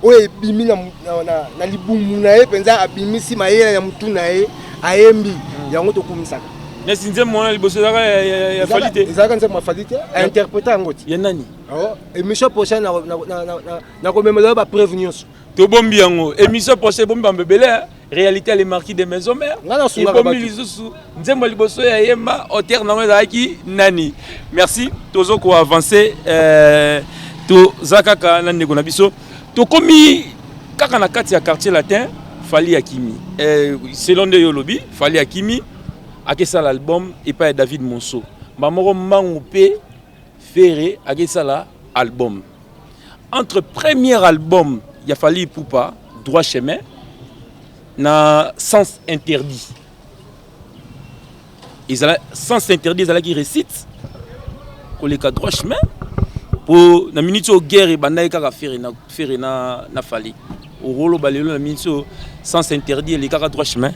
oyo ebimi na libumu na ye mpenza, abimisi mayele ya motu na ye, ayembi yango, tokumisaka. Nesi nzembo wana liboso ezalaka ya Fally te? Ezalaka nzembo ya Fally te, ainterpréter yango te. Ya nani? Émission prochaine nakomemela yo bapreuve nyonso. Tobombi yango, émission prochaine. Ebombi bambo ebele, réalité ya Le Marquis de Maison Mère. Nga nasungaka. Ebombi lisusu nzembo ya liboso ya yemba, auteur nango ezalaki nani? Merci. Tozo koavance, toza kaka na ndeko na biso. Tokomi kaka na kati ya Quartier Latin. Fally akimi, selon nde yo olobi, Fally akimi, akesala album epai ya David Monso bamoko mbangu, mpe Ferre akesala album. Entre premier album ya Fally Ipupa, Droit Chemin, na Sens Interdit, ezala Sens Interdit ezalaki réussite koleka Droit Chemin? Po na minute oyo guerre ebandaki kaka Ferre na Fally, okoloba lelo na minute oyo Sens Interdit elekaka Droit Chemin?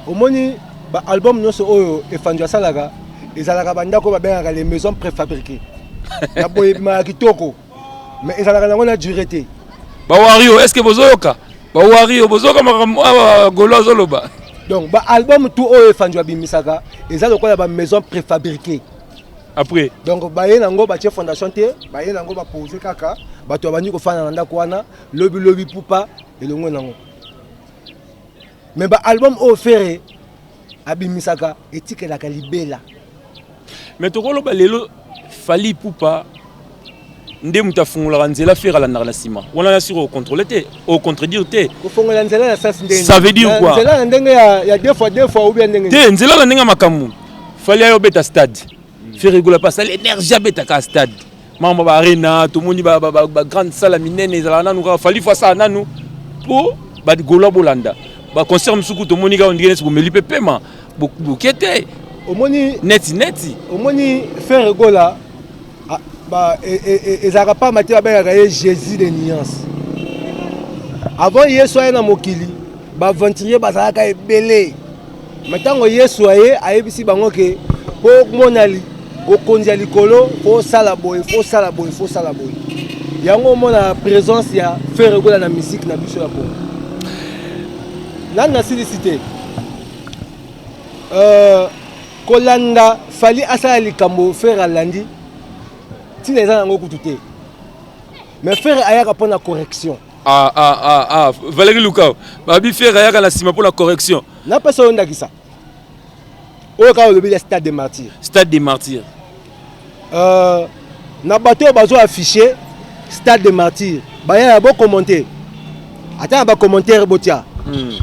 Omoni, baalbum nyonso oyo Efandi asalaka ezalaka bandako oyo babengaka les maisons préfabriquées. Na boye ebimaka kitoko, mais ezalaka nango na durée te. Bawario, est ce que bozoyoka? Bawario, bozoyoka makambo awa Golo azoloba? Donc baalbum tout oyo Efandi abimisaka eza lokola bamaison préfabriquée. Après Donc baye nango, batie fondation te, baye nango, bapose kaka, bato babandi kofanda na ndako wana, lobilobi pupa elongo nango. Mais baalbum oyo Ferre abimisaka etikelaka libela. Mais tokoloba lelo Fally Ipupa nde moto afungolaka nzela, Ferre alandaka na nsima wana. Na siko ocontrôle te, ocontredire te? Kofongola nzela na sens ndenge? Ça veut dire quoi? Nzela na ndenge ya deux fois deux fois ou bien ndenge? Te, nzela na ndenge ya makambo. Fally ayo obeta stade, Ferre Gola mpe asali énergie, abetaka stade, makambo baarena, tomoni bagrande salle ya minene ezalaka nanu kaka Fally. Fo asala nanu mpo bagaulois bolanda baconcert mosuku. Tomoni kaka ondenge neti bomeli mpe pema boke te. Omoni, neti neti Omoni, Ferre Gola ezalaka pamba te babengaka ye Jésus de nuance. Avant Yesu aye na mokili, baaventurier bazalaka ebele. Mais ntango Yesu aye, ayebisi bango ke mpo mona bokonzi ya likolo, fo osala boye, fo osala boye, fo osala boye. Yango omona présence ya Ferre Gola na musique na biso ya Congo. Nani nasilisi te, kolanda Fally asala likambo, Ferre alandi, ntina eza yango kutu te. Mais Ferre ayaka mpona correction. Ah, ah, ah, ah. Valérie Lukao, babi Ferre ayaka na nsima mpona correction. Napesa oyo ndakisa oyo kaka olobi ya Stade de Martyr. Stade de Martyr. Na bato oyo bazo affiche Stade de Martyr, baya ya bocommenter, ata na bacommentaire botia.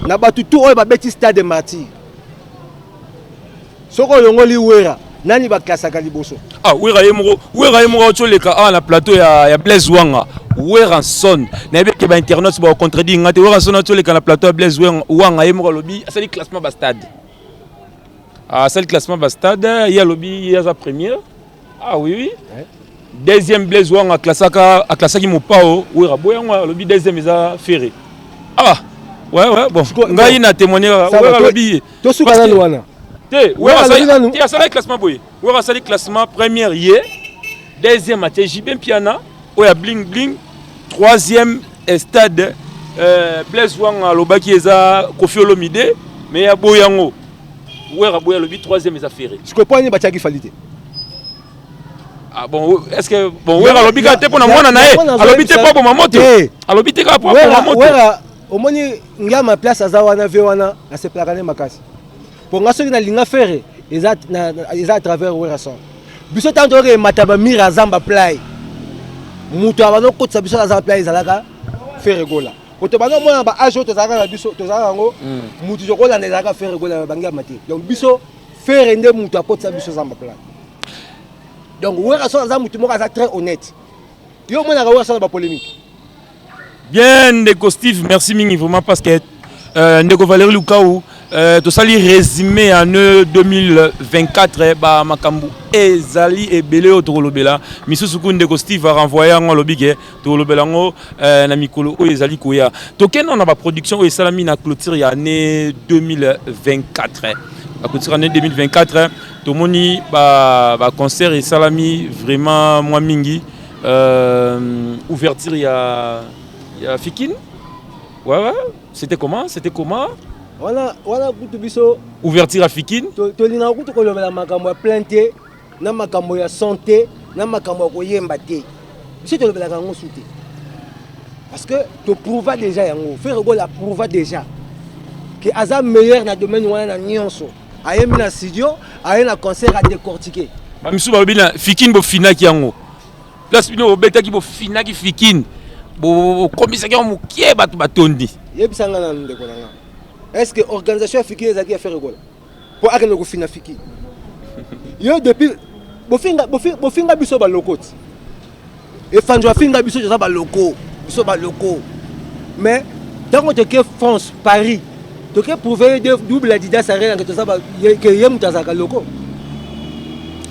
Na bato tu oyo babeti Stade de Martyr, soki olongoli Wera, nani baklasaka liboso? Ah, Wera ye moko, Wera ye moko otoleka awa na plateau ya Blaise Wanga. Werrason, nayebi ke bainternet bacontredire nga te. Werrason otoleka na plateau ya Blaise Wanga, ye moko alobi asali classement bastade, asali classement bastade, ye alobi ye aza première. Ah oui. Deuxième, Blaise Wanga aklasaka, aklasaki Mopao. Wera boya yango, alobi deuxième eza Ferre. Ah ouais, bon, ngai na témoigner kaka. Wera alobi Tosuka nanu wana. Te, Wera asali te, asalaki classement boye. Wera asali classement: première ye, deuxième atie JB Mpiana oyo ya bling bling, troisième stade. Blaise Wanga alobaki eza Koffi Olomide, mais ya boya yango. Wera boya, alobi troisième eza Ferre. Sikoyo mpo nini batiaki Fally te? Ah bon, est ce que, bon, Wera alobi kaka te mpo na mwana na ye, alobi te mpo aboma moto, alobi te kaka mpo aboma moto. Wera, omoni ngiama place aza wana, ve wana nasepelaka nde makasi, mpo nga soki nalinga Ferre eza à travers Werason. Biso ntango toyoka emata bamire ya Zamba Play, moto abanda okotisa biso na Zamba Play ezalaka Ferre Gola. Po tobanda omona ba âge oyo tozalaka na biso, tozalaka yango, mutu tokolanda ezalaka Ferre Gola na bangiama te. Donc biso, Ferre nde moto akotisa biso Zamba Play. Donc Werason aza motu moko aza très honnête. Yo omonaka Werason na bapolémique? Bien, ndeko Steve, merci mingi vraiment, parce que ndeko Valérie Lukau, tosali résumé ya année 2024. Bamakambo ezali ebele oyo tokolobela misusu ku. Ndeko Steve arenvoye yango, alobi ke tokolobela yango na mikolo oyo ezali koya. Tokende na baproduction oyo esalami na clôture ya année 2024. La clôture année 2024, tomoni baconcert ba esalami vraiment mwa mingi. Ouverture ya Fikin, ouais. C'était comment? C'était comment? Wana wana kutu biso Ouverture ya Fikin. Tolingaka kutu kolobela makambo ya plein te, na makambo ya son te, na makambo ya koyemba te. Biso tolobelaka yango su te, parce que toprouva déjà yango. Ferre Gola aprouva déjà ke aza meilleur na domaine wana na nyonso. Ayembi na studio, aye na concert, adécortiqué. Bamisusu balobi na Fikin bofinaki yango. Place bino bobetaki, bofinaki Fikin, bokomisaki yango mokie, bato batondi. Yebisa nga nanu, ndeko na nga, est ce que organisation ya Fikin ezalaki ya Ferre Gola mpo akende kofina Fikin? Yo depuis bofinga, bofinga biso baloko ti efanzo, afinga biso toza baloko, biso baloko. Mais ntango toke France, Paris, toke prouve double Adidas Arena ke toza ke ye moto azalaka loko.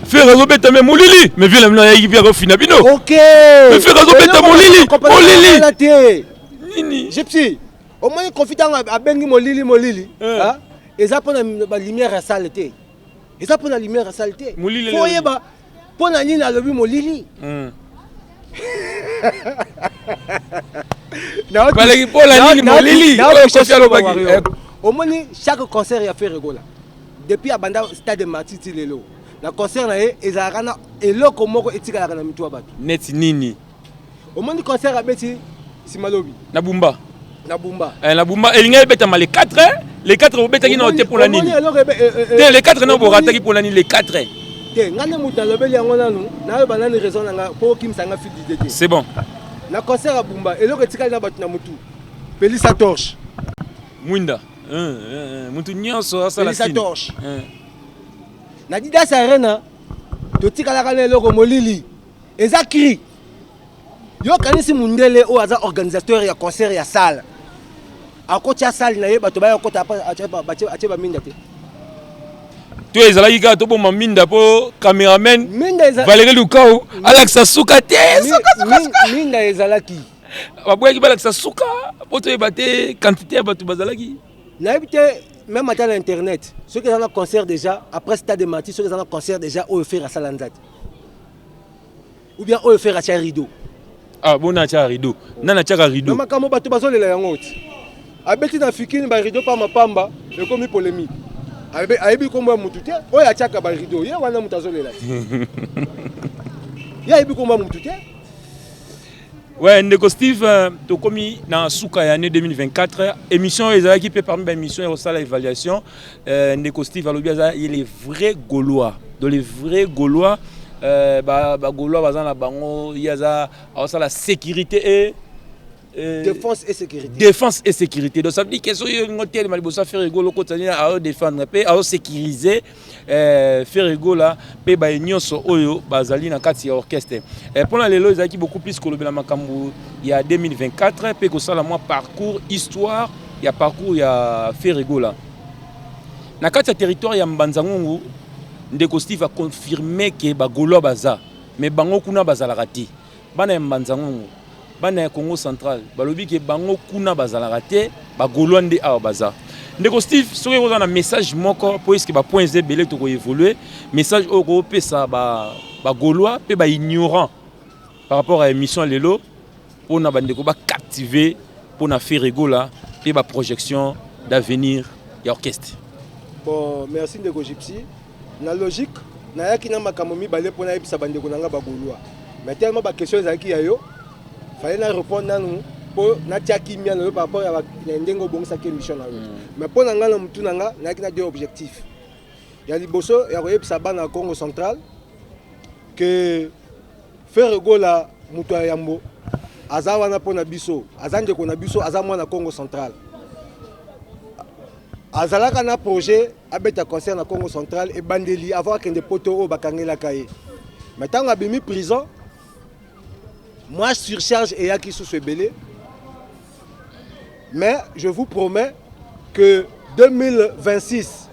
Ferre azobeta me molili, me vie na bino ayaki mpe akofina bino. Ok. Mais Ferre azobeta molili, molili. Te. Nini? Gypsy, omoni Kofi, ntango abengi molili molili, eza mpona balumière ya salle te, eza mpona lumière ya salle te. Molili. Fo oyeba mpo na nini alobi molili. Baleki mpo na nini molili oyo Kofi alobaki? Omoni chaque concert ya Ferre Gola depuis abanda Stade Martyrs ti lelo, na concert na ye ezalaka na eloko moko etikalaka na mitu ya bato. Neti nini? Omoni concert abeti nsima lobi. Na Bumba. Na Bumba. Na Bumba elingi ebetama le 4. Le 4 bobetaki nao te, mpona nini te? Le 4 nao borataki, mpona nini le 4? Te, ngai nde moto alobeli yango nanu, nayeba nani raison na nga mpo okimisa nga fil d'idée te. C'est bon. Na concert ya Bumba, eloko etikali na bato na motu: pelisa torche. Mwinda, motu nyonso asala. Pelisa torche. Na Adidas Arena totikalaka na eloko molili, eza cri. Yo kanisi mundele oyo aza organisateur ya concert ya salle akotia salle na ye, bato baya kokota, atie baminda te? To ezalaki kaka toboma minda mpo cameraman Valérie Lukau alakisa suka te? Minda ezalaki. Babwaki balakisa suka mpo toyeba te quantité ya bato bazalaki. Nayebi te, même ata na internet, soki eza na concert déjà après Stade Martyrs, soki eza na concert déjà oyo Ferre asala nzati ou bien oyo Ferre atia rideau. Ah, bona atia rideau? Nani atiaka rideau? Na makambo bato bazolela yango ti abeti na Fikini barideau pamba pamba, ekomi polémique. Ayebi nkombo ya mutu te oyo atiaka barideau. Ye wana moto azolela te, ye ayebi nkombo ya mutu te. Ouais, ndeko Steve, tokomi na suka ya année 2024. Émission oyo ezalaki mpe parmi baémission ya kosala évaluation. Ndeko Steve alobi aza ye les vrais Gaulois, donc les vrais Gaulois, bagaulois baza na bango. Ye aza aosala sécurité et défense et sécurité. Défense et sécurité. Donc ça veut dire que soki olingo telema liboso ya Ferre Gola, okota nini, aodéfendre mpe aosécuriser Ferre Gola mpe baye nyonso oyo bazali na kati ya orchestre. Mpona lelo ezalaki beaucoup plus kolobela makambo ya 2024 mpe kosala mwa parcours, histoire ya parcours ya Ferre Gola na kati ya territoire ya Mbanza Ngungu. Ndeko Steve aconfirme ke bagaulois baza. Mais bango kuna bazalaka te. Bana ya Mbanza Ngongo, bana ya Congo Central balobi ke bango kuna bazalaka te, bagaulois nde awa baza. Ndeko Steve, soki oza na message moko po eske ba points ebele toko évoluer, message oyo kopesa ba bagaulois mpe ba ignorant par rapport à émission lelo, mpona bandeko bacaptiver mpona Ferre Gola mpe baprojection d'avenir ya orchestre. Bon, merci ndeko Gypsy. Na logique, nayaki na makambo mibale mpo nayebisa bandeko na nga bagaulois, mais tellement baquestion ezalaki ya yo, fallait na répondre nanu mpo natia kimia na yo par rapport ya ndenge obongisaki émission na yo. Mais mpo na ngai, na motu na nga, nayaki na deux objectifs. Ya liboso, ya koyebisa bana ya Congo Central ke Ferre Gola, moto ya yambo, aza wana mpo na biso, aza ndeko na biso, aza mwana Congo Central. Azalaka na projet abeta concert na Congo Central ebandeli avant akende Poto oyo bakangelaka ye. Mais ntango abimi prison, mwa surcharge eyaki susu ebele. Mais je vous promets que 2026,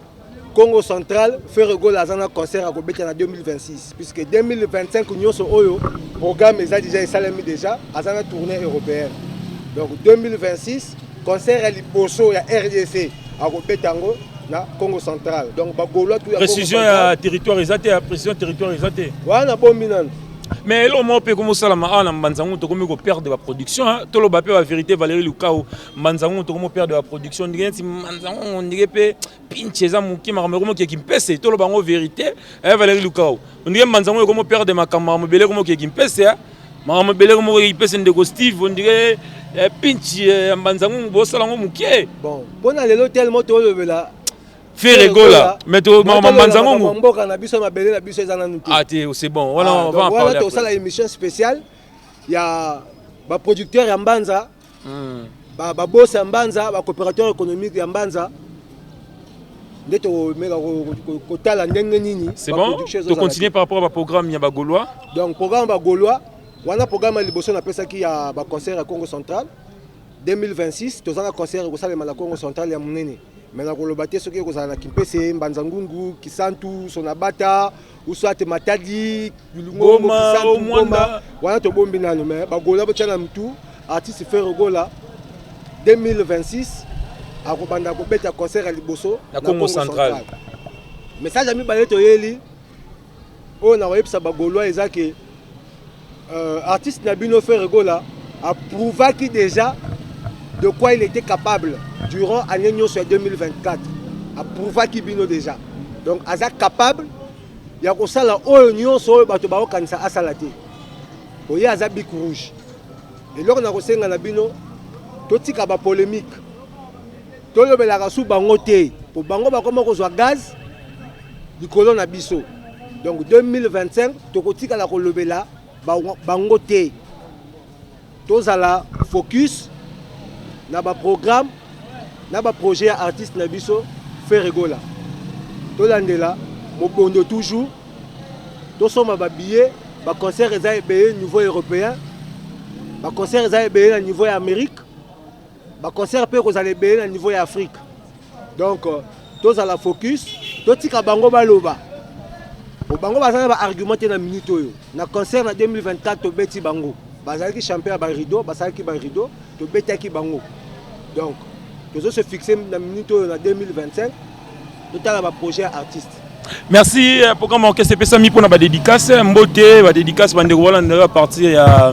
Congo Central, Ferre Gola aza na concert akobeta na 2026, puisque 2025 nyonso oyo programme eza déjà, esalemi déjà, aza na tournée européenne. Donc 2026, concert ya liboso ya RDC akobeta yango na Congo Central. Donc bagaulois tout ya Précision ya territoire eza te, ya précision territoire eza te. Wana bombi nanu. Mais eloko moko mpe ekomosalama awa na Mbanza-Ngungu, tokomi koperdre baproduction. Toloba mpe bavérité. Valérie Lukau, Mbanza-Ngungu tokomi koperdre baproduction, ndenge neti Mbanza-Ngungu, ndenge mpe pinche eza moke, makambo ekomokeki mpese. Toloba yango vérité. Valérie Lukau, ndenge Mbanza-Ngungu ekomo perdre makambo, makambo ebele ekomokeki mpese, makambo ebele ekomokeki mpese. Ndeko Steve, ondire pinche ya Mbanza-Ngungu bosala yango moke. Bon, mpo na lelo, tellement tolobela Ferre Gola, mais to makambo Mbanza-Ngungu, mboka na biso, mabele na biso eza nanu te. Ah te, c'est bon wana, on va en parler. Wana tosala émission spéciale ya baproducteur ya Mbanza, babosi ya Mbanza, bacoopérateur économique ya Mbanza, nde tokomeka kotala ndenge nini. C'est bon, tocontinue par rapport à baprogramme ya bagaulois. Donc programme bagaulois wana, programme ya liboso napesaki ya baconcert ya Congo Central 2026, toza na concert ekosalema na Congo Central ya monene, mais nakoloba te soki ekozala na Kimpese, Mbanza Ngungu, Kisantu, Sonabata ou soit Matadi, Goma, Goma. Wana tobombi nano. Mais bagaulois, botya na mutu, artiste Ferre Gola 2026 akobanda kobeta concert ya liboso na Congo Central. Message ya mibale toyeli oyo na koyebisa bagaulois eza ke artiste na bino Ferre Gola aprouvaki déjà de quoi il était capable durant année nyonso ya 2024. Aprouvaki bino déjà, donc aza capable ya kosala oyo nyonso oyo bato bakokanisa asala te. Oye aza bic rouge. Eloko na kosenga na bino, totika bapolémique, tolobelaka su bango te, po bango bakoma kozwa gaz likolo na biso. Donc 2025 tokotikala kolobela bango te. Tozala focus na baprogramme, na baprojet ya artiste na biso Ferre Gola. Tolandela mobondo toujours, tosomba babillet. Baconcert eza ebele niveau européen, baconcert eza ebele na niveau ya Amérique, baconcert mpe kozala ebele na niveau ya Afrique. Donc tozala focus, totika bango baloba, po bango baza na baargument te na minute oyo. Na concert na 2024 tobeti bango, bazalaki champion ya barideau, basalaki barideau, tobetaki bango. Donc tozo se fixe na minute oyo na 2025, totala baprojet ya artiste. Merci. Programme orchestre epesami mpona badédicace. Mbote, badédicace, bandeko balandaka à partir ya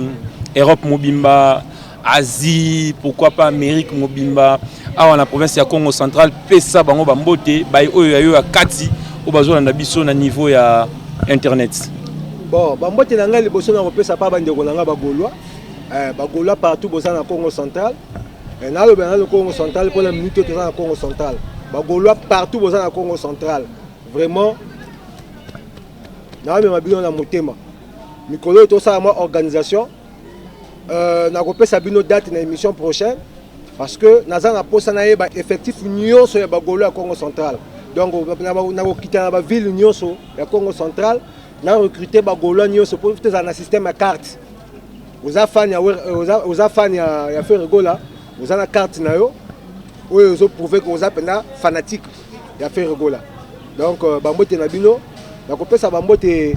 Europe mobimba, Asie, pourquoi pas Amérique mobimba, awa na province ya Congo Central, pesa bango bambote bai oyo ya yo ya kati oyo bazolanda biso na niveau ya internet. Bon, bambote na ngai liboso na kopesa pa bandeko na ngai bagaulois, bagaulois partout boza na Congo Central. Nalobela nano Congo Central mpona minute oyo toza na Congo Central. Bagaulois partout boza na Congo Central, vraiment naamema bino na motema. Mikolo oyo tosala mwa organisation, nakopesa bino date na émission prochaine, parce que naza na posa nayeba effectif nyonso ya bagaulois ya Congo Central. Donc nakokita na baville nyonso ya Congo Central, na recruter bagaulois nyonso mpo tozala na système ya carte. Oza fan ya, oza fan ya Ferre Gola, oza na carte na yo oyo ozoprouve ke oza mpenza fanatique ya Ferre Gola. Donc bambote na bino, nakopesa bambote.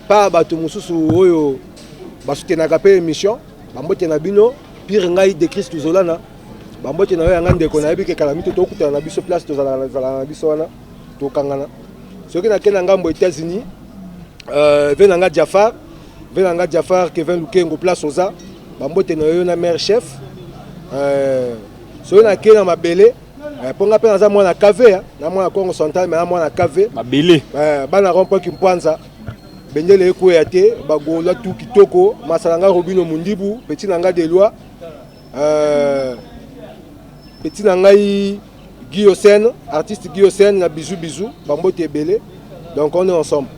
Pa bato mosusu oyo basutenaka mpe émission, bambote na bino. Pire ngai de Christ Zolana, bambote na yo yanga ndeko. Nayebi ke kala mito tokutana na biso place tozalaka na biso wana, tokangana. Soki nake na ngambo États-Unis, ve na nga Jafar, ve na nga Jafar Kevin Lukengo, place oza, bambote na yo na mare chef. Soki nake na mabele, mpo nga mpe naza mwana KV, na mwana Congo Central, me na mwana KV. Mabele. Bana rond-point Kimpwanza, bendele ekweya te, bagola tu kitoko. Masala nga Robino Mundibu, petit na nga Deloi, petit na ngai Guy artiste Guy na bisou bisou, bambote ebele. Donc on est ensemble.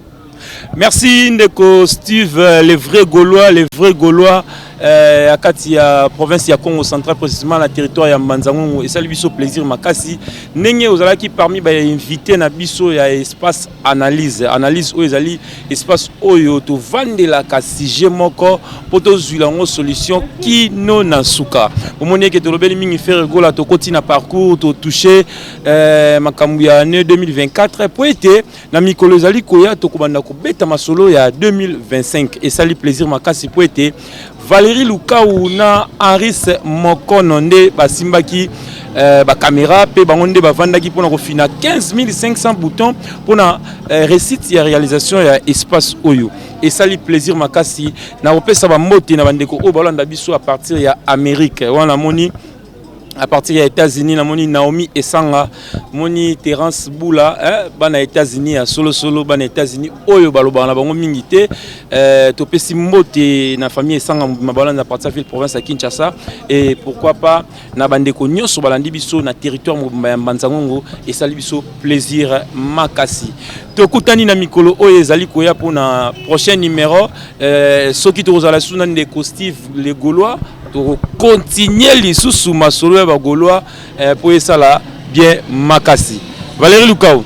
Merci ndeko Steve, les vrais Gaulois, les vrais Gaulois ya kati ya province ya Congo Central, précisément na territoire ya Mbanza-Ngungu. Esali biso plaisir makasi ndenge ozalaki parmi bainvité na biso ya espace analyse. Analyse oyo ezali espace oyo tovandelaka sujet moko mpo tozwila yango solution kino na suka. Omoni eke tolobeli mingi Ferre Gola, tokoti na parcours, totouche makambo ya année 2024, po ete na mikolo ezali koya tokobanda kobeta masolo ya 2025. Esali plaisir makasi po ete Valérie Lukau na Henris Mokono nde basimbaki bacaméra mpe bango nde bavandaki mpona kofina 15 500 boutons mpona réussite ya réalisation ya espace oyo. Esali plaisir makasi na kopesa bambote na bandeko oyo balanda biso à partir ya Amérique wana. Namoni à partir ya États-Unis, namoni Naomi Esanga, moni Terence Bula, bana États-Unis ya solo solo, bana États-Unis oyo balobaka na bango mingi te. Topesi mbote na famille Esanga mobima balanda à partir ya ville province ya Kinshasa, et pourquoi pas na bandeko nyonso balandi biso na territoire mobimba ya Mbanza-Ngongo. Esali biso plaisir makasi. Tokutani na mikolo oyo ezali koya mpona prochain numéro. Soki tokozala lisusu na ndeko Steve le Gaulois, tokocontinue lisusu masolo ya bagaulois mpo esala bien makasi. Valérie Lukau.